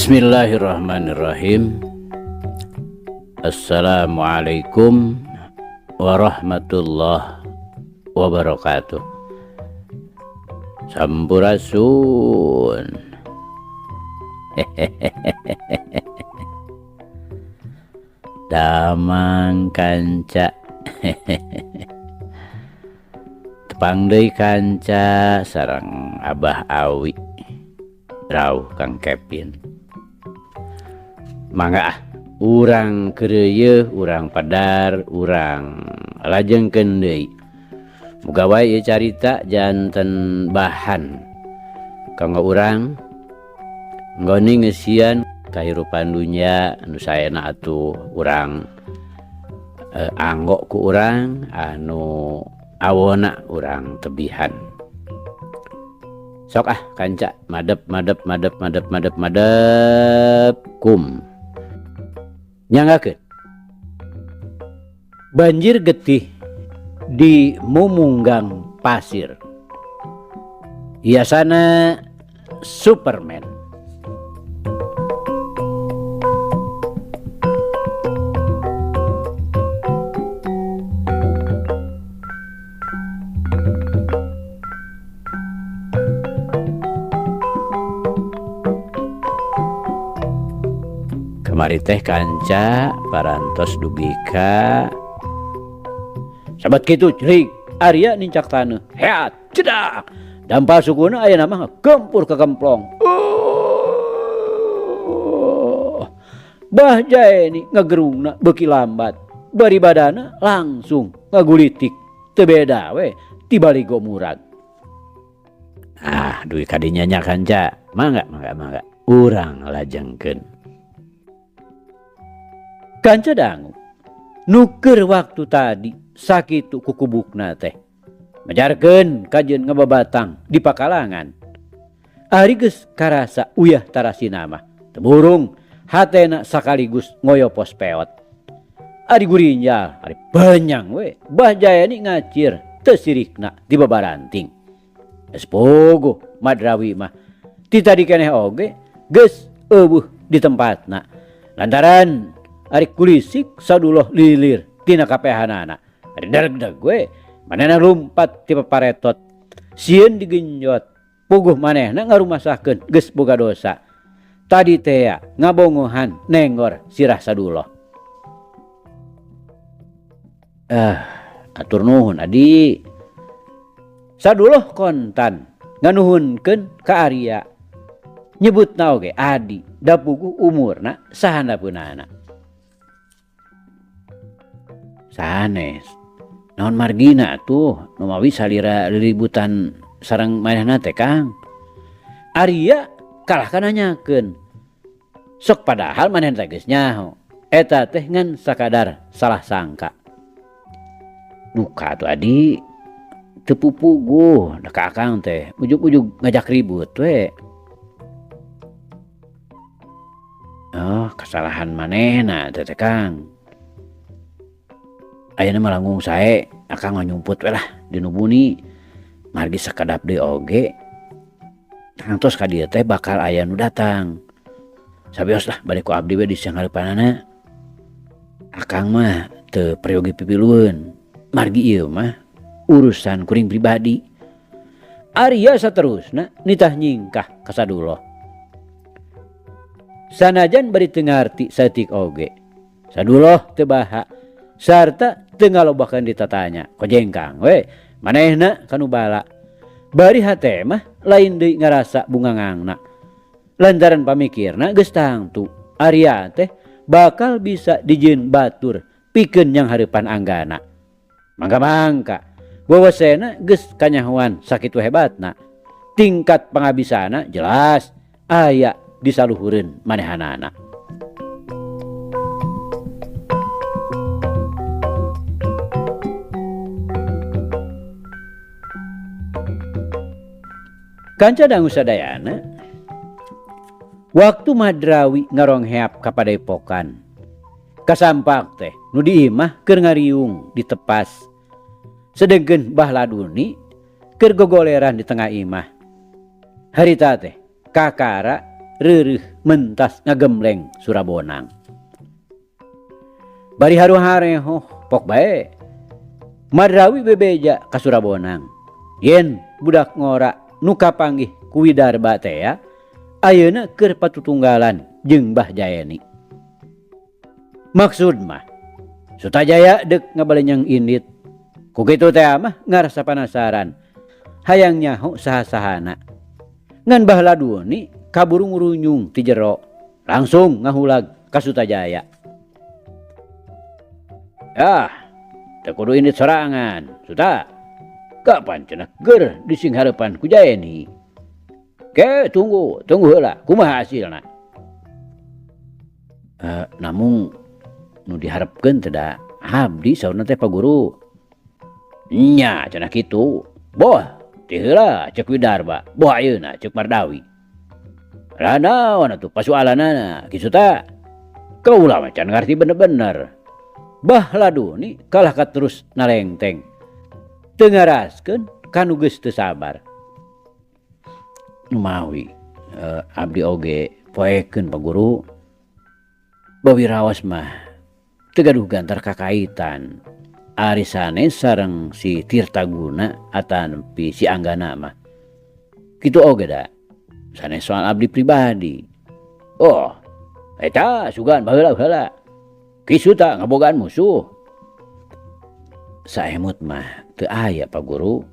Bismillahirrahmanirrahim. Assalamualaikum warahmatullahi wabarakatuh. Sampurasun. Damang kanca. Tepang deui kanca sareng Abah Awi. Rauh Kang Kevin. Mangga ah, urang keureuyeung, urang padar, urang lajengkeun deui. Muga wae ieu carita janten bahan kanggo urang nggoni ngeusian kahirupan dunya anu saena atuh urang anggo ku urang anu awona urang tebihan. Sok ah kanca madep madep madep madep madep madep kum. Nyanggakeun. Banjir getih di mumunggang pasir. Hiasana Superman. Kamari teh kanca parantos dugi ka sabat kitu cerik Arya nincak taneuh heat cedak dampal sukuna ayeuna mah gempur ka kemplong. Bah Jaeni ngagerungna beuki lambat bari badana langsung ngagulitik teu beda we ti baligo murag. Ah dugi ka dinya nya kanca mangga mangga mangga urang lajengkeun. Kanca dangu nuker waktu tadi sakitu kukubukna teh majarkeun kajeun ngababatang di pakalangan. Ari geus karasa uyah tarasina mah teu burung hatena sakaligus ngoyopos peot. Ari gurinjal ari penyang we Bah Jaeni ngacir teu sirikna di babaranting. Geus puguh Madrawi mah ti tadi keneh oge geus eueuh di tempatna lantaran ari kulisik saduloh lilir tina kapehanana. Ari deg-deg we manehna lumpat ti paparetot sieun digenjot puguh manehna ngarumasakeun geus boga dosa. Tadi tea ngabongohan nenggor sirah saduloh. Atur nuhun adi. Saduloh kontan nganuhunkeun ka Arya. Nyebutna oge adi da puguh umurna sahandapeunana. Sanes naon margina atuh nu mawi salira lilibutan sareng manehna teh Kang. Arya kalah ka nanyakeun. Sok padahal manehna teh geus nyaho eta teh ngan sakadar salah sangka. Duka atuh adi teu pupuguh da ka akang teh ujug-ujug ngajak ribut we. Oh, kesalahan manehna teh teh Kang. Ayeuna mah langgung sae akang mah nyumput we lah dinu buni. Margi sakedap deui oge tangtos ka dieu teh bakal aya nu datang. Sabios lah bade ku abdi we di sangareupanana. Akang mah teu peryogi pipilueun. Margi ieu mah urusan kuring pribadi. Arya saterusna nitah nyingkah ka saduloh. Sanajan bari teu ngarti saeutik oge. Saduloh teu baha sarta teu ngalobakeun ditatanya. Kojengkang we manehna kanu bala. Bari hate mah lain deui ngarasa bungangangna. Lantaran pamikirna geus tangtu Arya teh bakal bisa dijieun batur pikeun nyang hareupan anggana. Mangga-mangka wewesena geus kanyahoan sakitu hebatna. Tingkat pangabisana jelas aya di saluhureun manehanana. Kanca dangu sadayana, waktu Madrawi ngarongheap ka padepokan, kasampak teh nu di imah keur ngariung ditepas. Sedengkeun Bah Laduni keur gogoleran di tengah imah. Harita teh kakara reureuh mentas ngagembleng Surabonang. Bari haru-harehoh pok bae. Madrawi bebeja ka Surabonang. Yen budak ngora nu kapanggih ku Widarba teh ya, ayeuna keur patutunggalan jeung Bah Jaeni. Maksud mah Sutajaya deuk ngabalenyeng indit. Ku kitu teh mah ngarasa panasaran. Hayang nyaho saha-sahana. Ngan Bah Laduni kaburu ngurunyung ti jero. Langsung ngahulag ka Sutajaya. Ah, teu kudu indit sorangan, Suta. Kapan cenah ger disinghareupan ku Jaeni. Ke tunggu, tunggu heula, kumaha hasilna. Namung nu diharepkeun teh da abdi saurna teh Pak Guru. Nya cenah kitu. Boh, ti heula ceuk Widarba, boh ayeuna ceuk Mardawi. Lah naon atuh pasualanana Ki Suta? Kaula mah can ngarti bener-bener. Bah Laduni kalah ka terus nalengteng. Teu ngaraskeun kanu geus teu sabar. Numawi abdi oge poekeun Pak Guru. Bawi raos mah teu gaduh gantar kakaitan. Ari sanes sareng si Tirtaguna atanpi si Anggana mah. Kitu oge da. Sanes soal abdi pribadi. Oh, eta sugan baheula-heula. Ki Suta ngabogaan musuh. Saemut mah teu aya Pak Guru.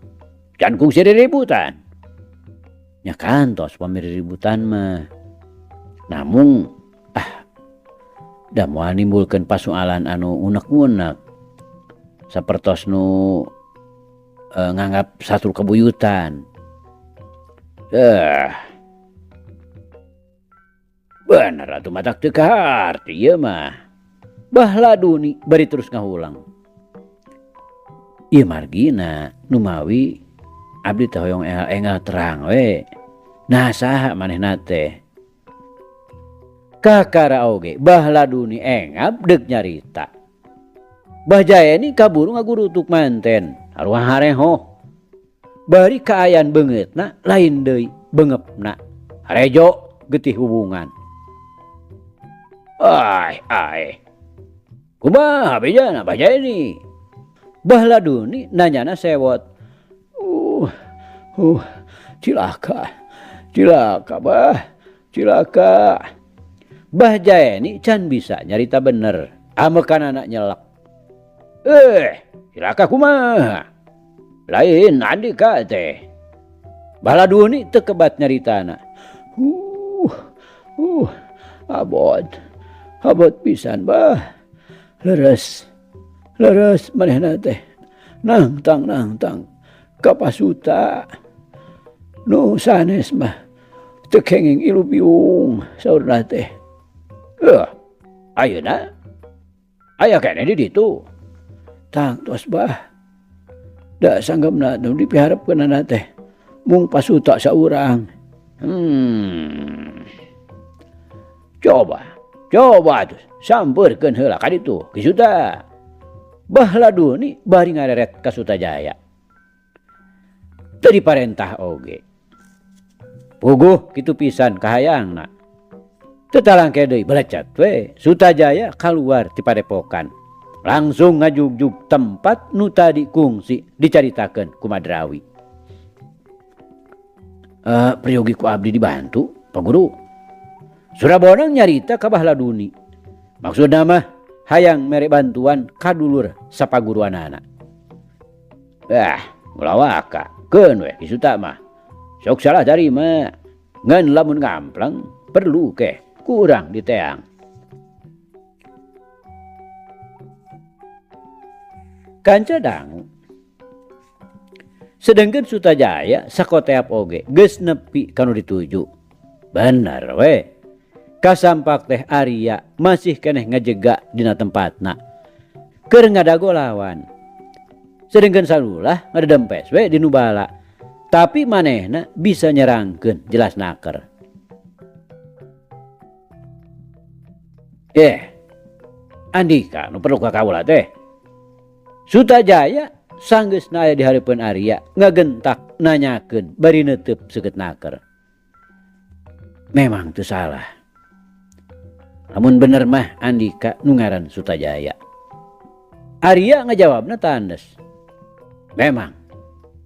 Can kungsi riributan. Nya kantos pamiriributan mah. Namung da moal nimbulkeun pasualan anu unek-unek. Sapertos nu nganggap satur kabuyutan. Bener atuh matak teu kaharti ieu mah. Bah Laduni bari terus ngahulang. Ieu margina numawi abdi teh hoyong engal-engal terang we. Nah saha manehna teh? Kakara oge Bah Laduni engap deuk nyarita. Bah Jaeni kaburu ngagurutuk manten, haruah harehoh. Bari kaayan beungeutna lain deui beungepna. Harejo getih hubungan. Ai ai. Kumaha bejana Bah Jaeni? Bah Laduni nanyana sewot. Cilaka. Cilaka Bah, cilaka. Bah Jaeni can bisa nyarita bener. Amekanana nyelek. Cilaka kumaha? Lain andika teh. Bah Laduni teu kebat nyaritana. Abot. Abot pisan Bah. Leres. Leres manehna teh. Nangtang nangtang kapasuta. Nu sanes mah teu kenging ilubiung saurna teh. Ayeuna aya keneh di ditu. Tangtos Bah. Da sanggemna nu dipiharepkeunana teh mung pasuta saurang. Coba, coba atuh sampeurkeun heula ka ditu Ki Suta. Bah Laduni bari ngareret ka Sutajaya. Teu diparentah oge. Puguh kitu pisan kahayangna. Teu talangke deui belecat we Sutajaya kaluar ti padepokan. Langsung ngajugjug tempat nu tadi kungsi dicaritakeun ku Madrawi. Priyogi ku abdi dibantu, Pak Guru. Surabonang nyarita ka Bah Laduni. Maksudna mah hayang mere bantuan ka dulur sapaguruanana. Ulah waka, keun we Ki Suta mah. Sok salah tarima. Ngan lamun ngamplang perlu keh kurang diteang. Kanca dangu. Sedengkeun Sutajaya sakoteap oge geus nepi kanu dituju. Bener we. Kasampak teh Arya masih keneh ngajega dina tempatna. Keur ngadago lawan. Sedengkeun salulah ngadedempes we di nu bala. Tapi manehna bisa nyerangkeun jelas naker. Andika nu perlu ka kaula teh. Sutajaya sanggeusna aya di hareupeun Arya ngagentak nanyakeun bari neuteub seukeut naker. Memang teu salah. Lamun bener mah Andika nu ngaran Sutajaya. Arya ngajawabna tandes. Memang.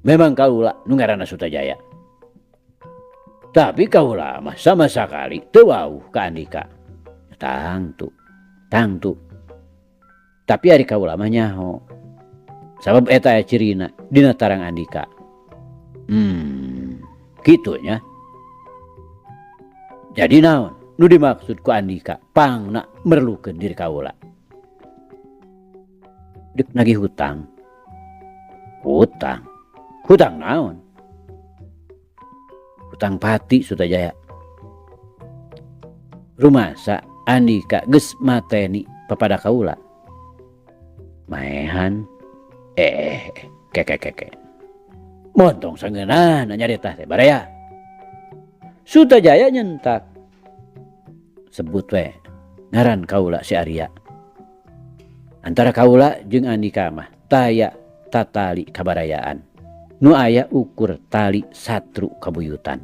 Memang kaula nu ngaranna Sutajaya. Tapi kaula mah sama sakali teu wauh ka Andika. Tangtu. Tangtu. Tapi ari kaula mah nyaho. Sabab eta aya cirina dina tarang Andika. Kitu nya. Jadi naon nu dimaksud ku Andika pangna merlukeun diri kaula? Dek nagih hutang. Hutang? Hutang naon? Hutang pati, Sutajaya. Rumasa Andika geus mateni papada kaula? Maehan. Keke keke. Montong sangeunahna nyarita teh, baraya. Sutajaya nyentak. Sebut we ngaran kaula si Arya. Antara kaula jeung Andika mah taya tatali kabarayaan. Nu aya ukur tali satru kabuyutan.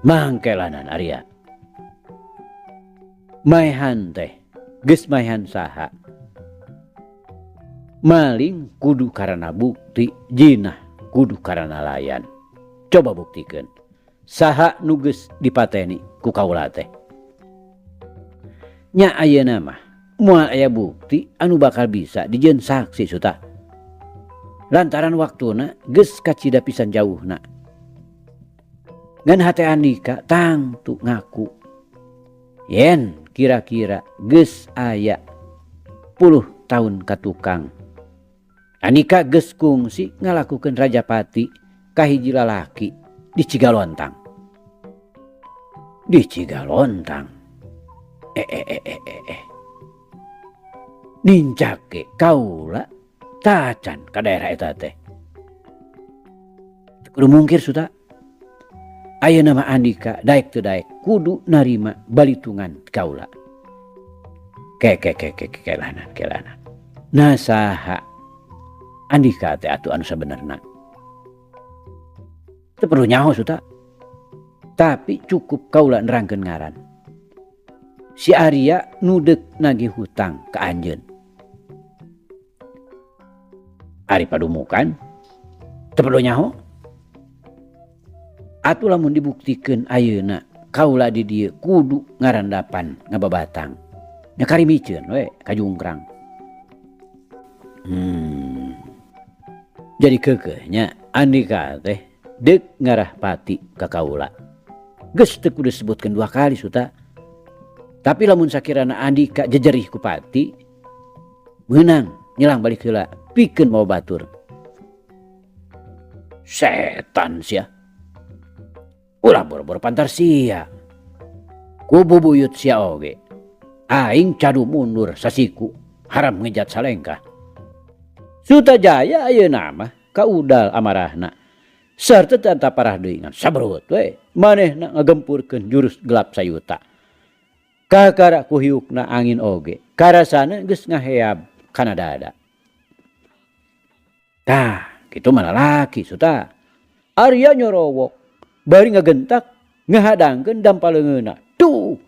Mangkelanan Arya. Maehan teh geus maehan saha? Maling kudu karana bukti, jinah kudu karana layan. Coba buktikeun. Saha nu geus dipateni ku kaula teh? Nya ayeuna mah moal aya bukti anu bakal bisa dijieun saksi, Suta. Lantaran waktuna geus kacida pisan jauhna. Ngan hate Andika tangtu ngaku. Yen kira-kira geus aya puluh tahun ka tukang. Andika geus kungsi ngalakukeun rajapati ka hiji lalaki di Cigalontang. Di Cigalontang. Eh. Nincak ge kaula tacan ka daerah eta teh. Kudu mungkir, Suta. Ayeuna mah Andika daek teu daek kudu narima balitungan kaula. Ke ke ke ke kelanan kelanan. Nah, saha Andika teh atuh anu sabenerna? Teu perlu nyaho, Suta. Tapi cukup kaula nerangkeun ngaran. Si Arya nu deuk nagih hutang ka anjeun. Ari padumukan teu perlu nyaho. Atuh lamun dibuktikeun ayeuna kaula di dieu kudu ngarandapan ngababatang. Nya kari miceun we kajungkrang. Jadi keukeuh nya Andika teh deuk ngarah pati ka kaula. Geus teu kudu disebutkeun dua kali, Suta. Tapi lamun sakirana Andika jejerih ku pati, meunang nyelang balik heula pikeun mawa batur. Setan sia. Ulah boro-boro pantar sia. Ku bubuyut sia oge. Aing cadu mundur sasiku, haram ngejat salengkah. Sutajaya ayeuna mah kaudal amarahna. Sarta teu parah deui ngan sabrut we manehna ngagempurkeun jurus gelap sayuta. Kakara ku hiukna angin oge, karasana geus ngaheab kana dada. Tah, kitu mah lalaki, Suta. Arya nyorowok bari ngagentak ngahadangkeun dampal leungeunna. Tuh.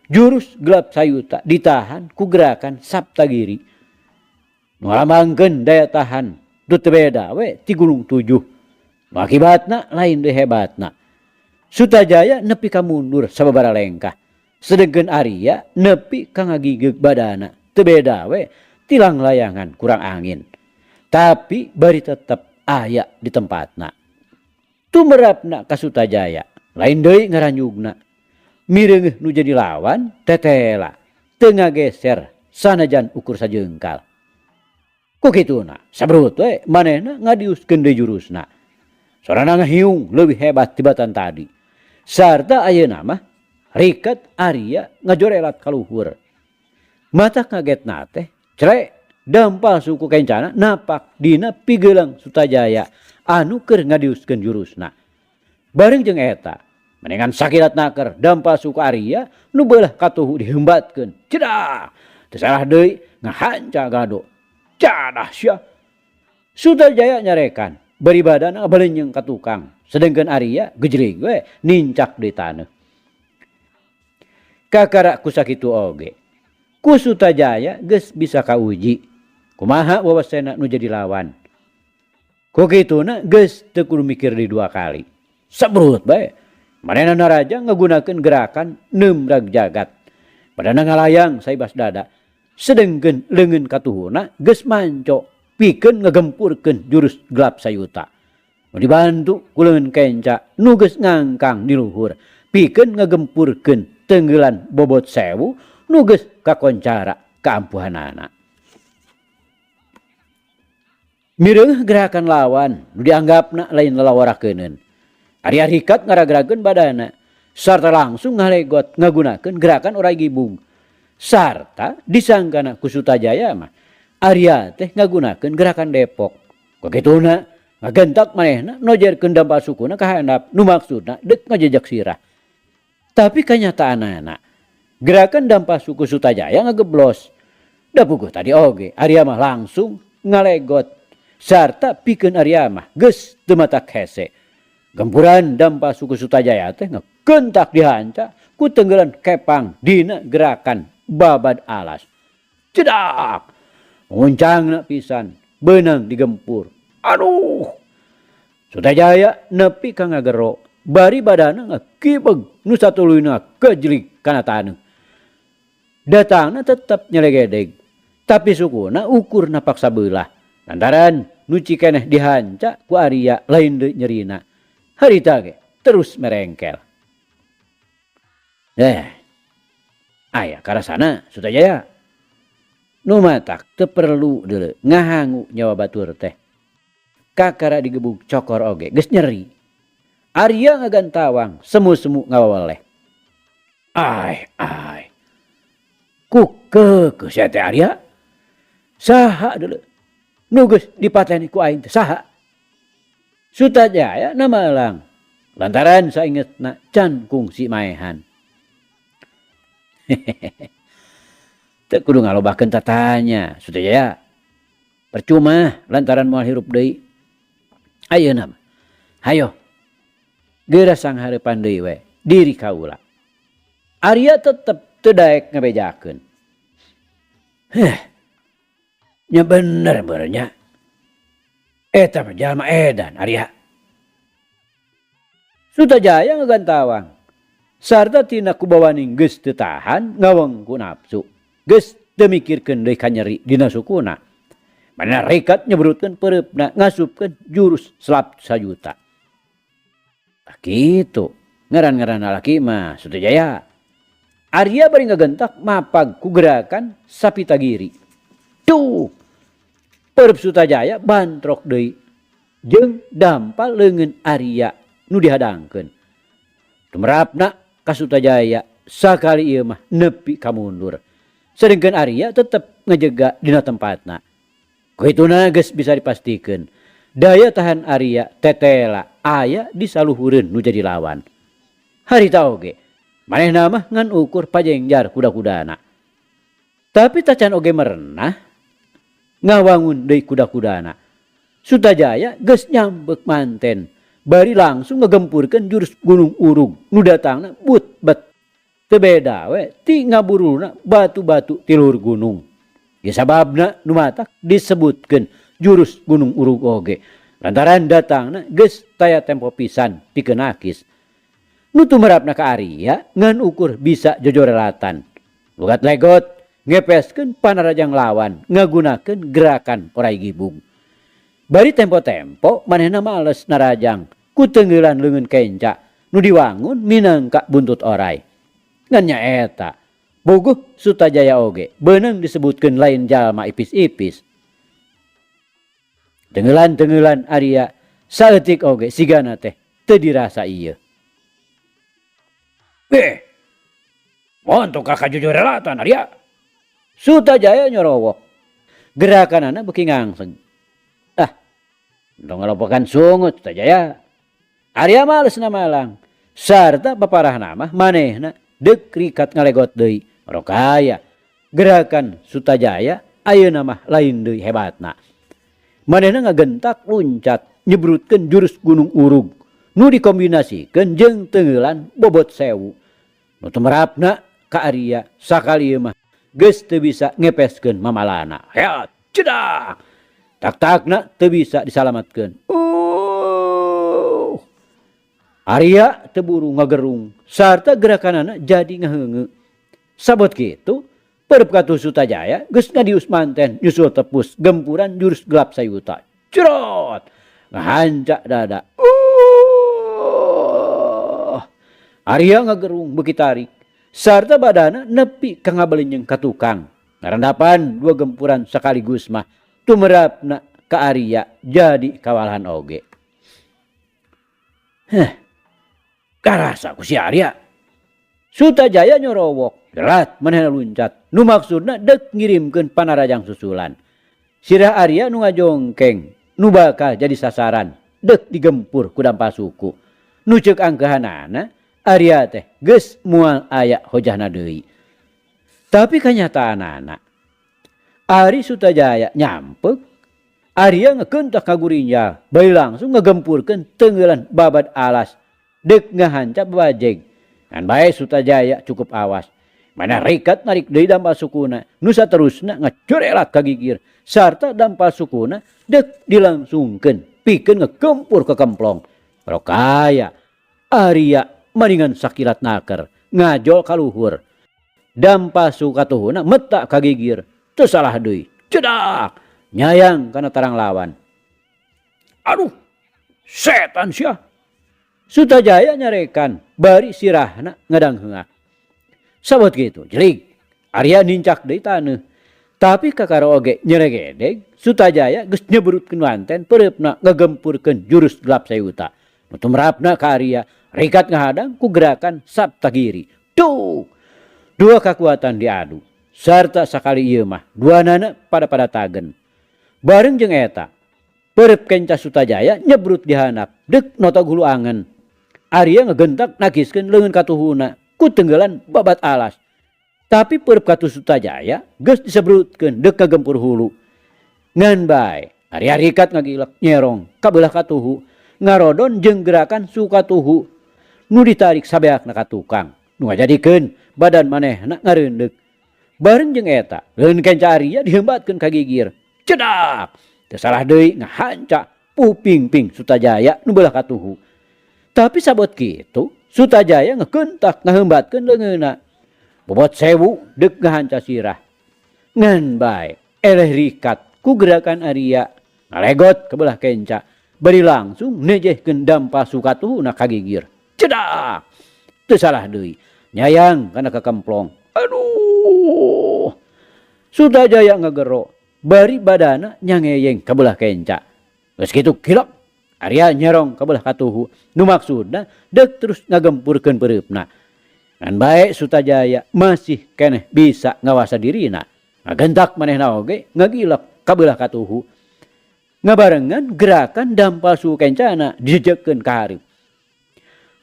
Jurus gelap sayuta ditahan ku gerakan Saptagiri. Nu ngalambangkeun daya tahan nu teu beda we ti Gunung Tujuh. Nu akibatna lain deui hebatna. Sutajaya nepi ka mundur sababaraha lengkah. Sedengkeun Arya nepi ka ngagigeug badana. Teu beda we tilang layangan kurang angin. Tapi bari tetep aya di tempatna. Tumerapna ka Sutajaya, lain deui ngaranjugna. Mireungeuh nu jadi lawan tetela, teu ngageser sanajan ukur sajengkal. Ku kituna, sabrut we manehna ngadiuskeun deui jurusna. Sorana ngahiung leuwih hebat tibatan tadi. Sarta ayeuna mah riket Arya ngajorelat ka luhur. Matak ngagetna teh cre dampal suku kencana napak dina pigelang Sutajaya anu keur ngadiuskeun jurusna. Bareng jeung eta, mendingan sakilat naker dampal suku Arya nu beulah katuhu dihembatkeun. Cedah! Teu salah deui ngahanca gado. Cadah sia. Sutajaya nyarekan bari badana balenyeng ka tukang. Sedengkeun Arya gejrig we nincak deui taneuh. Kakara ku sakitu oge, ku Sutajaya geus bisa kauji kumaha wawasena nu jadi lawan. Ku kituna geus teu kudu mikir deui dua kali. Sabrut bae manehna naraja ngagunakeun gerakan neumrag jagat. Badanna ngalayang saibas dada. Sedengkeun leungeun katuhuna geus manco pikeun ngagempurkeun jurus gelap sayuta. Nu dibantu ku leungeun kenca nu geus ngangkang di luhur pikeun ngagempurkeun tenggelan bobot 1000 nu geus kakoncara kaampuhanana. Mireung gerakan lawan nu dianggapna lain lalawarakeuneun. Arya rikat ngaragrageun badana sarta langsung ngalegot ngagunakeun gerakan orai gibung. Sarta disangkana ku Sutajaya mah Arya teh ngagunakeun gerakan Depok. Kakituna ngagentak manehna nojerkeun dampal sukuna ka handap nu maksudna deuk ngajejak sirah. Tapi kanyataanana gerakan dampal suku Sutajaya ngageblos. Da puguh tadi oge Arya mah langsung ngalegot sarta pikeun Arya mah geus teu matak hese. Gempuran dampal suku Sutajaya teh ngekentak dihanca ku tenggelan kepang dina gerakan babad alas. Cedak! Nguncangna pisan beunang digempur. Aduh! Sutajaya nepi ka ngagero, bari badana ngakibeg nu satuluyna kejlig kana taneuh. Datangna tetep nyelegedeg, tapi sukuna ukur napak sabelah. Lantaran nu cikeneh dihanca ku Arya lain deui nyerina. Harita ge terus merengkel. Aya karasana Sutajaya. Nu matak teu perlu deuleu ngahangu nyawa batur teh. Kakara digebug cokor oge geus nyeri. Arya ngagantawang semu-semu ngawaweleh. Ai ai. Ku keukeuh sia teh Arya. Saha deuleu nu geus dipateni ku aing teh saha? Sutajaya namalang lantaran saingetna can kungsi maehan. Teu kudu ngalobakeun tatanya Sutajaya. Percuma lantaran moal hirup deui. Ayeuna mah hayo geura sanghareupan deui we diri kaula. Arya tetep teu daek ngabejakeun. Heh. Nya bener bener nya. Eta mah jalma edan Arya. Sutajaya ngagantawang. Sarta tina kubawaning geus teu tahan ngaweng ku nafsu. Geus teu mikirkeun deui ka nyeri dina sukuna. Manehna rekat nyebrutkeun peureupna ngasupkeun jurus selap sajuta. Tah kitu ngaran-ngaran lalaki mah Sutajaya. Arya bari ngagentak mapag ku gerakan sapitagiri. Tuh. Peureub Sutajaya bantrok deui jeung dampal leungeun Arya nu dihadangkeun. Tumerapna ka Sutajaya sakali ieu mah nepi ka mundur. Sedengkeun Arya tetep ngejega dina tempatna. Kuituna geus bisa dipastikeun daya tahan Arya tetela aya di saluhureun nu jadi lawan. Harita oge manehna mah ngan ukur pajengjar kuda-kudana. Tapi tacan oge merenah ngawangun deui kuda-kudana. Sutajaya geus nyambek manten bari langsung ngegempurkeun jurus Gunung Urug nu datangna but bet. Teu beda we ti ngaburuna batu-batu ti luhur gunung. Ge sababna nu matak disebutkeun jurus Gunung Urug oge lantaran datangna geus taya tempo pisan pikeun akis. Nu tumerapna ka Arya ngan ukur bisa jojorelatan. Lugat legot ngepeskeun panarajang lawan ngagunakeun gerakan orai gibung. Bari tempo-tempo manehna males narajang ku tenggelan leungeun kenca nu diwangun minangka buntut orai. Ngan nyaeta bogoh Sutajaya oge beunang disebutkeun lain jalma ipis-ipis. Tenggelan-tenggelan Arya saeutik oge sigana teh teu dirasa ieu. Montok ka kajujurelatan Arya. Sutajaya nyorowok. Gerakanana beuki ngangseg. Ah, tong ngalopokan sungut Sutajaya. Arya males na malang. Sarta paparahna mah manehna deuk rikat ngalegot deui. Rokaya. Gerakan Sutajaya ayeuna mah lain deui hebatna. Manehna ngagentak luncat nyebrutkeun jurus Gunung Urug. Nu dikombinasikeun jeung teungeulan bobot 1000. Nu tumerapna ka Arya sakali ieu mah geus teu bisa ngepeskeun mamalana. Heat, cedak. Tak-takna teu bisa disalamatkeun. Arya teu buru ngagerung sarta gerakanana jadi ngaheungeu. Sabot kitu, perep katuh Sutajaya geus ngadius manten nyusul tepus gempuran jurus gelap sayuta. Cerot! Ngahanca dada. Arya ngagerung beuki tarik sarta badana nepi ka ngabalenyeng ka tukang. Ngarandapan dua gempuran sekaligus mah tumerapna ka Arya jadi kawalahan oge. Heh. Karasa ku si Arya. Sutajaya nyorowok, gerat manehna luncat. Nu maksudna dek ngirimkeun panarajang susulan. Sirah Arya nu ngajongkeng, nu bakal jadi sasaran, dek digempur ku dampal suku. Nu ceuk angkehanana, Arya teh geus moal aya hojahna deui. Tapi kanyataanana, Ari Sutajaya nyampek, Arya ngekentak kagurinjal, bari langsung ngegempurkeun teungeulan babad alas, dek ngahanca babajeg. Ngan bae Sutajaya cukup awas. Mana rikat narik deui dampal sukuna, nu saterusna ngacurelat ka gigir, sarta dampal sukuna dek dilangsungkeun pikeun ngegempur ke kemplong. Rokaya Arya maningan sakilat naker, ngajol ka luhur. Dampal suku katuhuna metak ka gigir, teu salah deui. Cedak, nyayang kana tarang lawan. Aduh, setan sia. Sutajaya nyarekan, bari sirahna ngadangheungak. Sabot kitu, jelig. Arya nincak deui taneuh. Tapi kakara oge nyeregedeg, Sutajaya geus nyebrutkeun wanten pereupna ngagempurkeun jurus gelap sayuta. Nu tumrapna ka Arya, rikat ngahadang ku gerakan Saptagiri. Tuh, dua kekuatan diadu. Sarta sakali ieu mah duanana pada-pada tagen. Bareng jeung eta, perep kenca Sutajaya nyebrut di handap, dek notog hulu angen. Arya ngegentak nakiskeun leungeun katuhuna ku tenggelan babat alas. Tapi perep katuh Sutajaya geus disebrutkeun dek kagempur hulu. Ngan bae, Arya rikat ngagilek nyerong kabelah katuhu, ngarodon jeung gerakan sukatuhu nu ditarik sabeakna ka tukang. Nu ngajadikeun badan manehna ngareundek. Bareng jeung eta, leungeun kenca Arya dihembatkeun ka gigir. Cedak! Teu salah deui ngahanca pupingping Sutajaya nu beulah katuhu. Tapi sabot kitu, Sutajaya ngekentak ngahembatkeun leungeunna. Bobot 1000 dek ngahanca sirah. Ngan bae, eleh rikat ku gerakan Arya ngalegot ke belah kenca, bari langsung nejehkeun dampal sukatuhuna ka gigir. Cedak! Teu salah deui, nyayang kana kakemplong. Aduh! Sutajaya ngagero, bari badana nyangeyeng ka belah kenca. Geus kitu kilap Arya nyerong ka belah katuhu, nu maksudna dek terus ngagempurkeun pereupna. Ngan bae Sutajaya masih keneh bisa ngawasa dirina. Ngagentak manehna oge ngagilap ka belah katuhu. Ngabarengan gerakan dampal suhu kencana dijejekkeun ka hareup.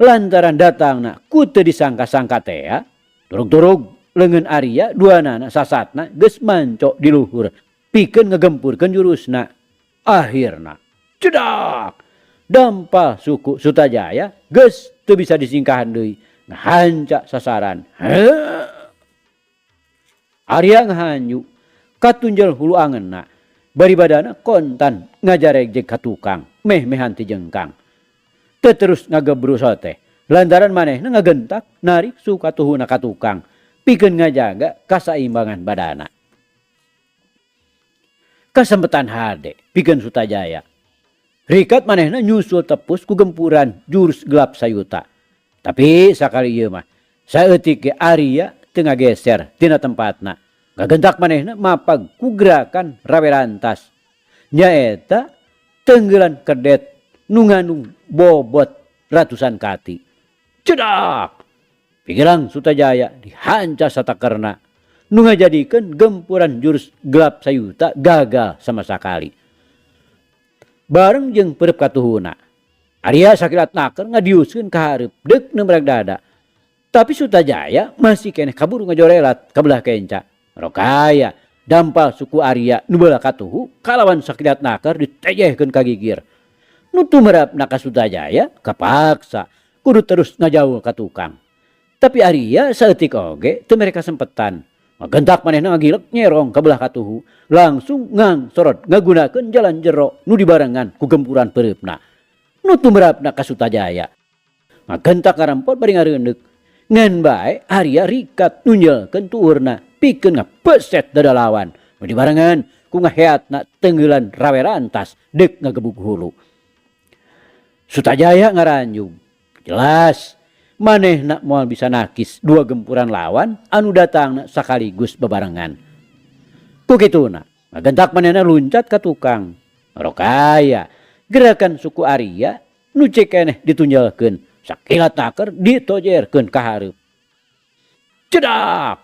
Lantaran datangna ku teu disangka-sangka tea, turug-turug leungeun Arya duanana sasatna geus manco di luhur pikeun ngagempurkeun jurusna. Akhirna cedak! Dampal suku Sutajaya geus teu bisa disingkahan deui, ngahanca sasaran. Heuh! Arya ngahanyu katunjel hulu angenna, bari badana kontan ngajaregjeg ka tukang, meh-mehan ti jengkang. Teu terus ngagebrus teh, lantaran manehna ngagentak narik sukatuhuna ka tukang, pikeun ngajaga kasaimbangan badana. Kasempetan hade pikeun Sutajaya. Rikat manehna nyusul tepus ku gempuran jurus gelap sayuta. Tapi sakali ieu mah saeutik ge Arya teu ngageser tina tempatna. Ngagentak manehna mapag ku gerakan rawerantas. Nyaeta tenggelan kedet nu ngandung bobot ratusan kati. Cedak! Pikiran Sutajaya dihanca satakerna. Nu ngajadikeun gempuran jurus gelap sayuta gagal sama sakali. Bareng jeung perep katuhuna, Arya sakilat naker ngadiuskeun ka hareup deuk nemrek dada. Tapi Sutajaya masih keneh kaburu ngajorelat ka belah kenca. Rokaya dampal suku Arya nu beulah katuhu kalawan sakilat naker ditejehkeun ka gigir. Nu tumerapna ka Sutajaya kapaksa kudu terus ngajauh ka tukang. Tapi Arya saeutik oge teu mere kasempetan. Ngagentak manehna ngagilek nyerong ka belah katuhu, langsung ngangsorot ngagunakeun jalan jero nu dibarengan ku gempuran peureupna. Nu tumerapna ka Sutajaya. Ngagentak ngarempot bari ngareundek. Ngan bae Arya rikat nunjelkeun tuurna pikeun ngapeset dada lawan. Nu dibarengan ku ngaheatna tenggeulan rawe rantas deuk ngagebug hulu. Sutajaya ngaranjug. Jelas manehna moal bisa nakis dua gempuran lawan anu datangna sakaligus bebarengan. Ku kituna ngagentak manehna luncat ka tukang. Rokaya gerakan suku Arya nu cek keneh ditunjelkeun sakilat naker ditojerkeun ka hareup. Cedak!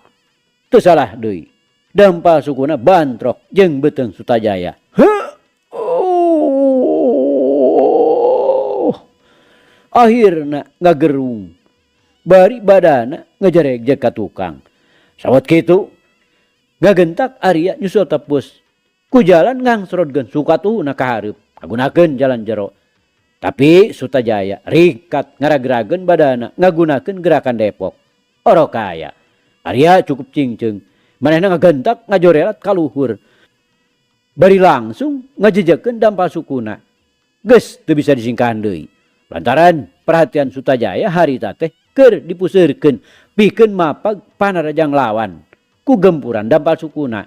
Teu salah deui. Dampal sukuna bantrok jeung beuteung Sutajaya. Heuh! Akhirna ngagerung. Bari badana ngajaregjeg ka tukang. Sawat kitu ngagentak Arya nyusul tepus. Ku jalan ngangsrodkeun sukatuhuna ka hareup ngagunakeun jalan jero. Tapi Sutajaya rikat ngaragrageun badana ngagunakeun gerakan depok. Orokaya. Arya cukup cingceung. Manehna ngagentak ngajorelat ka luhur. Bari langsung ngajejekeun dampal sukuna. Geus teu bisa disingkahan deui. Lantaran perhatian Sutajaya harita teh keur dipuseurkeun pikeun mapag panarajang lawan ku gempuran dampal sukuna.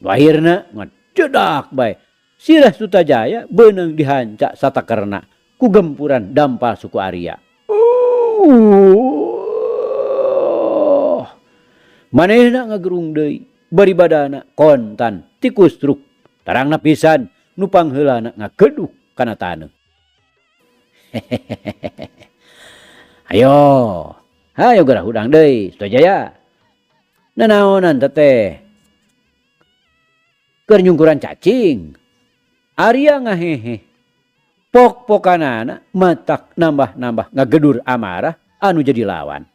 Nu akhirna ngajedak bae. Sirah Sutajaya beunang dihanca satakerna ku gempuran dampal suku Arya. Manehna ngagerung deui bari badana kontan tikustruk tarangna pisan nu pangheulana ngageduk kana taneuh. Ayo, hayo geura hudang deui Sutajaya. Nanaonan teteh? Keur nyungkuran cacing. Arya ngahehe. Pok-pokanana matak nambah-nambah ngagedur amarah anu jadi lawan.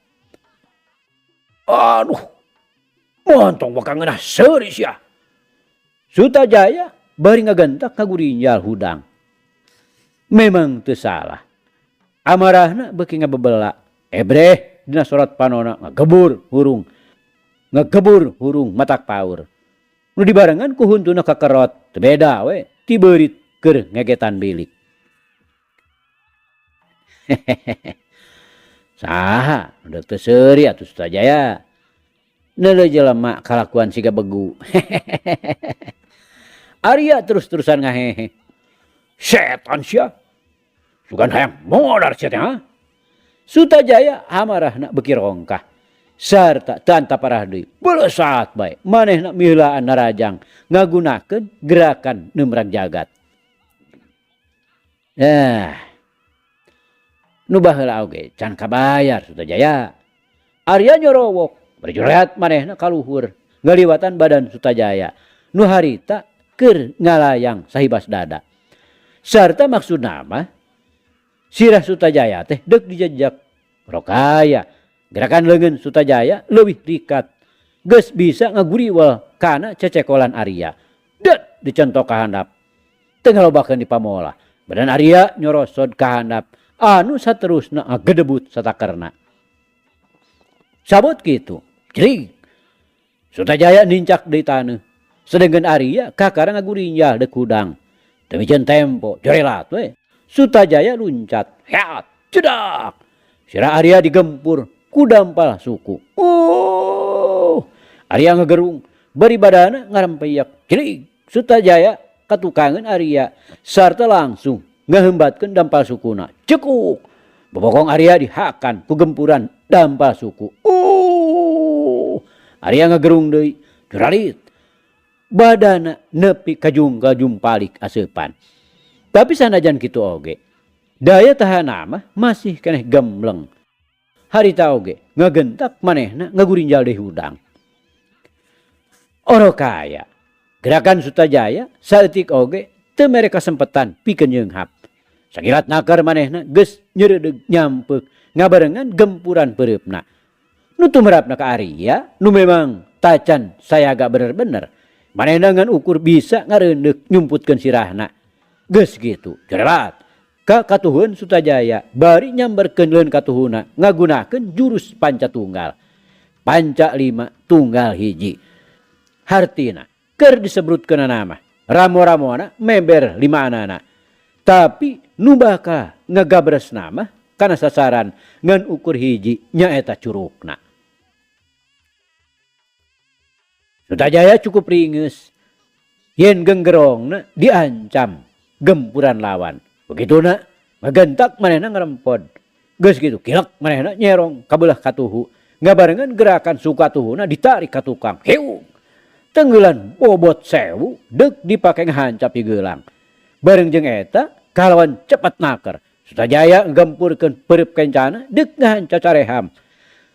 Aduh, montong bakal ngeunah seuri sia. Sutajaya bari ngagentak ngagurinjal hudang. Memang teu salah. Amarahna beuki ngabebela. Ebreh dina sorot panona ngagebur hurung. Ngagebur hurung matak paur. Nu dibarengan ku huntuna kakerot, teu beda we ti beurit keur ngegetan bilik. Saha nu deuk teu seuri atuh Sutajaya. Neuleuh jelema kalakuan siga begu. Arya terus-terusan ngahehe. Setan sia. Sugan hayang modar sia teh ha. Sutajaya amarahna beuki rongkah. Sarta teu antaparah deui. Beulesat bae manehna miheulaan narajang ngagunakeun gerakan neumrag jagat. Nu baheula oge can kabayar Sutajaya. Arya nyorowok berjoreat manehna kaluhur ngaliwatan badan Sutajaya nu harita keur ngalayang sahibas dada. Sarta maksudna mah sirah Sutajaya teh deuk dijejak. Rokaya gerakan leungeun Sutajaya leuwih rikat. Geus bisa ngaguriwel kana cecekolan Arya. Det dicentok ka handap. Teu ngalobakeun di pamolah. Badan Arya nyorosod ka handap anu saterusna ngagedebut satakerna. Sabut kitu, jrig. Sutajaya nincak deui taneuh. Sedengkeun Arya kakara ngagurinjal deuk hudang. Teu miceun tempo, jorelat we. Sutajaya luncat, heat, cedak. Sirah Arya digempur ku dampal suku. Arya ngagerung, bari badana ngarempeyak. Jrig, Sutajaya katukangeun Arya sarta langsung ngahembatkeun dampal sukuna. Cekuk. Bobokong Arya dihakan ku gempuran dampal suku. Arya ngagerung deui, juralit. Badana nepi ka jungkal-jumpalik aseupan. Tapi sanajan kitu oge, daya tahanna mah masih keneh gembleng. Harita oge ngagentak manehna ngagurinjal deui hudang. Orokaya, gerakan Sutajaya saeutik oge teu mere kasempetan pikeun nyeunghap. Sakilat nakar manehna geus nyeureudeg nyampeuk ngabarengan gempuran peureupna. Nu tumerapna ka Arya nu memang tacan sayaga bener-bener. Manehna ngan ukur bisa ngareundeuh nyumputkeun sirahna. Geus kitu, jorelat. Ka katuhun Sutajaya bari nyamberkeun leun katuhuna ngagunakeun jurus panca tunggal. Panca lima tunggal hiji. Hartina keur disebrutkeunana mah ramo-ramona meber limaanana. Tapi nu bakal ngagabresna mah kana sasaran ngan ukur hiji nyaeta curugna. Sutajaya cukup ringeus yen genggerongna diancam gempuran lawan. Begituna ngagentak manehna ngarempod. Geus kitu kilek manehna nyerong kabelah katuhu. Ngabarengan gerakan sukatuhuna ditarik ka tukang. Hiung. Tenggelan bobot 1000 deuk dipake ngahancap higelang. Bareng jeung eta kalawan cepet naker. Sutajaya nggempurkeun peureub kencana deuk ngahanca careham.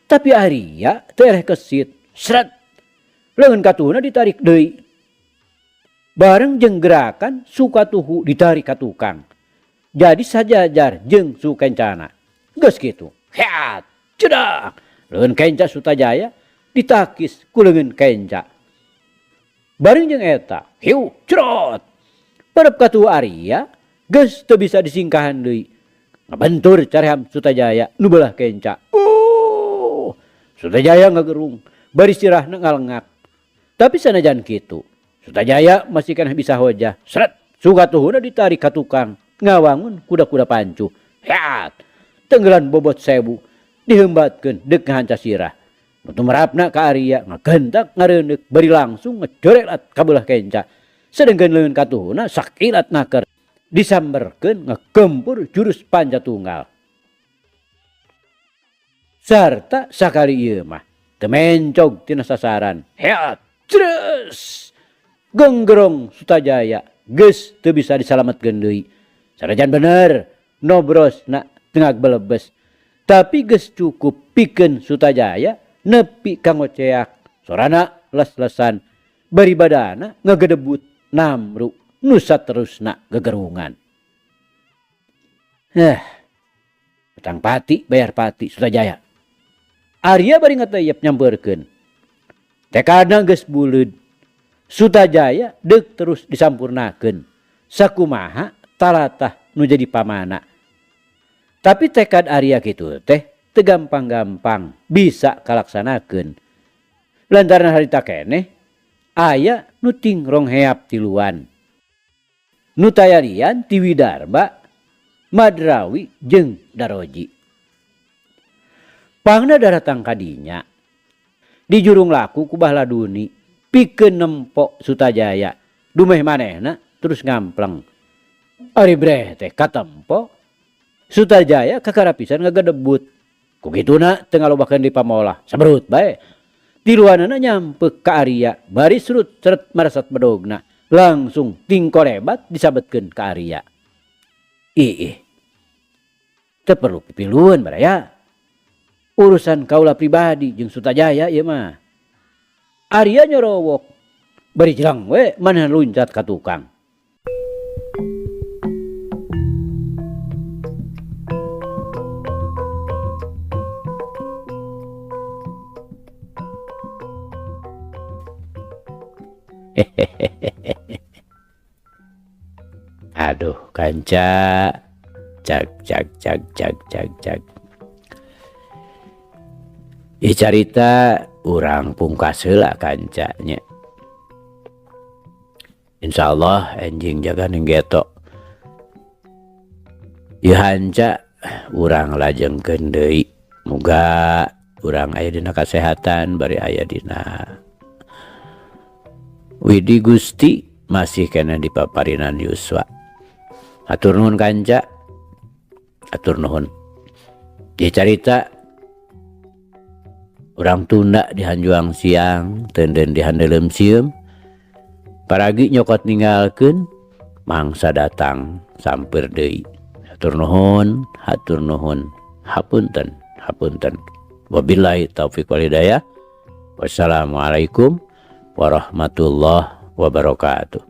Tapi Arya teu eleh kesit. Sret. Leungeun katuhuna ditarik deui. Bareng jeung gerakan sukatuhu ditarik ka tukang. Jadi sajajar jeung sukencana. Geus kitu. Heat, cedak. Leungeun kenca Sutajaya ditakis ku leungeun kenca. Bareng jeung eta, hiu, cerot. Peureub katuhu Arya geus teu bisa disingkahan deui. Ngabentur careham Sutajaya nu beulah kenca. Sutajaya ngagerung, bari sirahna ngalengak. Tapi sanajan kitu, Sutajaya masih keneh bisa hojah. Sret, sukatuhuna ditarik ka tukang. Ngawangun kuda-kuda pancuh. Heat, tenggelan bobot 1000 dihembatkeun deuk ngahanca sirah. Nu tumerapna ka Arya ngagentak ngareundeuk bari langsung ngejorelat ka beulah kenca. Sedengkeun leungeun katuhuna sakilat naker disamberkeun ngegempur jurus panca tunggal. Sarta sakali ieu mah teu mencog tina sasaran. Heat, jres. Genggerong Sutajaya geus teu bisa disalametkeun deui. Sanajan bener nobrosna tengah belebes. Tapi geus cukup pikeun Sutajaya nepi ka ngoceak. Sorana les-lesan bari badana ngagedebut namru nu saterusna gegerungan. Petang pati bayar pati Sutajaya. Arya bari ngateyep nyampeurkeun. Tekadna geus buleud. Sutajaya deuk terus disampurnakeun. Sakumaha talatah nu jadi pamana. Tapi tekad Arya kitu teh teu gampang-gampang bisa kalaksanakeun. Lantaran harita keneh aya nu tingrong heap tiluan. Nu tayarian ti Widarba, Madrawi jeung Daroji. Pangna daratang kadinya. Dijurung laku ku Bahladuni pikeun nempo Sutajaya. Dumeh manehna terus ngampleng. Ari breh teh katempo Sutajaya kakara pisan ngagedebut. Ku kituna teu ngalobakeun di pamolah, saberut bae. Tiluanana nyampe ka Arya, bari surut seret maresat bedogna. Langsung tingkorebat disabetkeun ka Arya. Iih. Teu perlu pipilueun baraya. Urusan kaula pribadi jeung Sutajaya ieu mah. Arya nyorowok. Bari jelang we manehna luncat ka tukang. Aduh kanca, cag cag cag cag cag cag. Ih carita urang pungkas heula kancanya. Insyaallah enjing jaga ning geto. Ieu hanca urang lajengkeun deui. Muga urang aya dina kasehatan bari aya dina Widi Gusti masih kena di paparinan Yuswa. Hatur nuhun kanca. Hatur nuhun. Ieu carita urang tunda di hanjuang siang, tenden di handeuleum sieum. Paragi nyokot ninggalkeun, mangsa datang sampeur deui. Hatur nuhun, hatur nuhun. Hapunten, hapunten. Wabillahi taufik wal hidayah. Wassalamualaikum warahmatullahi wabarakatuh.